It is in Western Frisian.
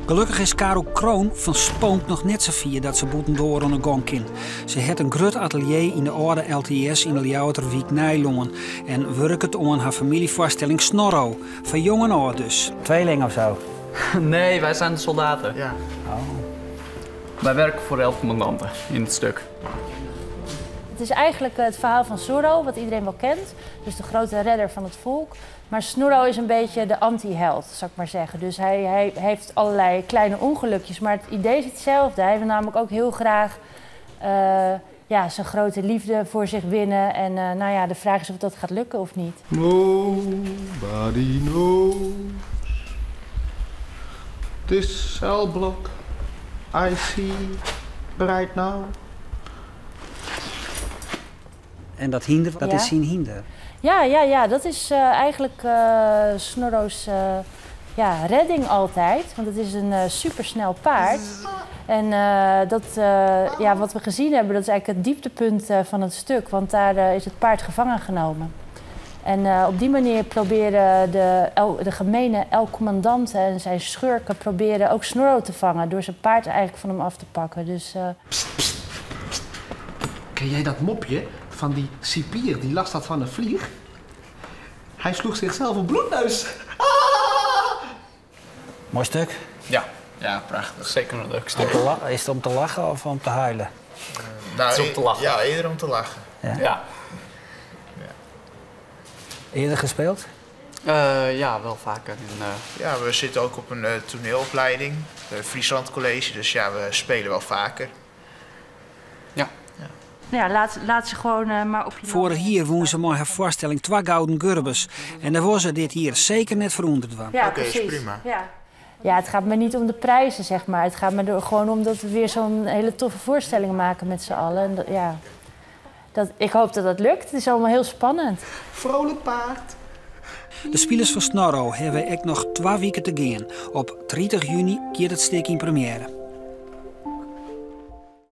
Gelokkich is Caro Kroon fan Spoonk noch net safier dat se bûtendoar oan 'e gong kin. Se hat in grut atelier yn de âlde LTS yn de Ljouwerter wyk Nijlân en wurket oan har famyljefoarstelling Snorro, foar jong en âld dus. Tweeling of zo? Nee, wij zijn de soldaten. Ja. Oh. Wij werken voor El Comandante in het stuk. Het is eigenlijk het verhaal van Zorro, wat iedereen wel kent. Dus de grote redder van het volk. Maar Snorro is een beetje de anti-held, zou ik maar zeggen. Dus hij, hij heeft allerlei kleine ongelukjes, maar het idee is hetzelfde. Hij wil namelijk ook heel graag eh, ja, zijn grote liefde voor zich winnen. En eh, nou ja, de vraag is of dat gaat lukken of niet. Nobody knows this cell block I see right now. En dat hynder, dat Ja. is syn hynder. Ja, ja, ja, dat is eh, eigenlijk eh, Snorro's eh, ja, redding altijd. Want het is een eh, supersnel paard. En eh, dat, eh, ja, wat we gezien hebben, dat is eigenlijk het dieptepunt eh, van het stuk. Want daar eh, is het paard gevangen genomen. En eh, op die manier proberen de, El, de gemene El Commandante en zijn schurken proberen ook Snorro te vangen. Door zijn paard eigenlijk van hem af te pakken. Dus, eh, Ken jij dat mopje van die cipier die last had van een vlieg? Hij sloeg zichzelf een bloedneus. Mooi stuk. Ja, ja, prachtig. Zeker een leuk stuk. Is het om te lachen of om te huilen? Nou, Het is om te lachen. Ja, eerder om te lachen. Ja. Ja. Eerder gespeeld? Eh, ja, wel vaker. In, eh, Ja, we zitten ook op een eh, toneelopleiding, de Friesland College, dus ja, we spelen wel vaker. ja. nou ja, laat, laat ze gewoon eh, maar op je Vorig jaar won ze mei har foarstelling twa Gouden Gurbes. En dêr wol se dit jier seker net foar ûnder dwaan. Ja, Oké, is precies. prima. Ja. Ja, het gaat me niet om de prijzen, zeg maar. Het gaat me er gewoon om dat we weer zo'n hele toffe voorstelling maken met z'n allen. En dat, ja, dat, ik hoop dat dat lukt. Het is allemaal heel spannend. Vrolijk paard. De spilers fan Snorro hawwe ek noch twa wiken te gean. Op 30 juny giet it stik yn premjêre.